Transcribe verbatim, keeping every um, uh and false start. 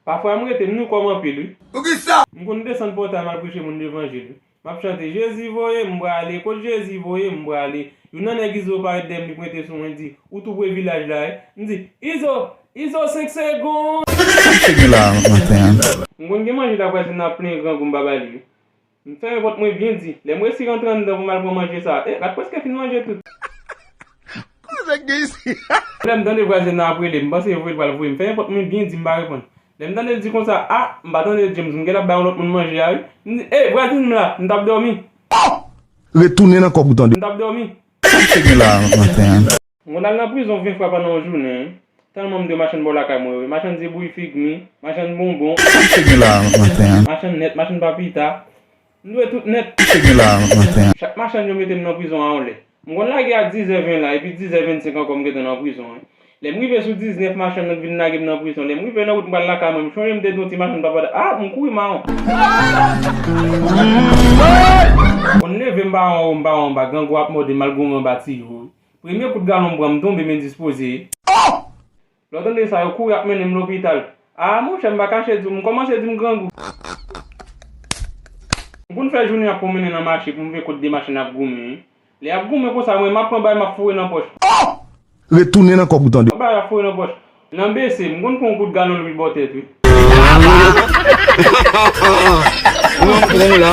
Pafwa m rete, m ni kòm anpil, wi. Poukisa? M konn desann pòtay, m al preche moun levanjil, wi. M ap chante, Jezi voye m prale, kot Jezi voye m prale. Youn nan nèg Izo parèt dèyè m, li pwente sou mwen, di, ou tou pre vilaj la, wi. M di, Izo, Izo, senk segonn! Sa m te gen la maten an? M konn gen manje la vwazen nan ap plenyen grangou, m pa ba li, wi. M fèmen pòt mwen byen di. Lè m resi rantre anndan pou m al pran manje sa, e, l ap prèske fin manje tout. Koze gen isi? Lè m tande vwazen nan ap rele, m panse e voye l pral voye. M fèmen pòt mwen byen di, m pa reponn. Lè m tande l di konsa, a, m pa tande l, James, m genlè ap bay yon lòt moun manje a, wi. M di, e, vwazen m la, m t ap dòmi. Oh! Retounen nan kòb ou tande. M t ap dòmi. Sa m te gen la maten an? M konn al nan prizon ven fwa pandan yon jounen, wi. Tèlman m dwe machann bò lakay mwen yo, wi. Machann zebouy fig mi, machann bonbon. Sa m te gen la maten an? Machann nèt, machann papita. M dwe tout nèt. Sa m te gen la maten an? Chak machann yo mete m nan prizon a yon lè. M konn lage a dizè ven la, epi dizè vennsenk ankò m gentan nan prizon, wi. Lè m rive sou diznèf, machann nan vin lage m nan prizon. Lè m rive nan wout m pral lakay mwen, m chonje m te di yon ti machann papita, a, m kouri mawon. Konn leve m pa anwo, m pa anba, grangou ap mòde m, al goumen anba tiyo, wi. Premye kout galon m pran, m tonbe, m endispoze. Oh! Lè w tande sa, yo kouri ap mennen m lopital. A, monchè, m pa kache di w, m kòmanse di m grangou. M konn fè jounen ap pwomennen nan mache pou m veye kot de machann ap goumen, wi. Lè y ap goumen konsa, mwen, m ap pran bagay, m ap foure nan pòch. Oh! Retounen nan kòb ou tande. Bagay ap foure nan pòch. Nan bese, m konn pran yon kout galon lwil bò tèt, wi. Ou nan pran w la.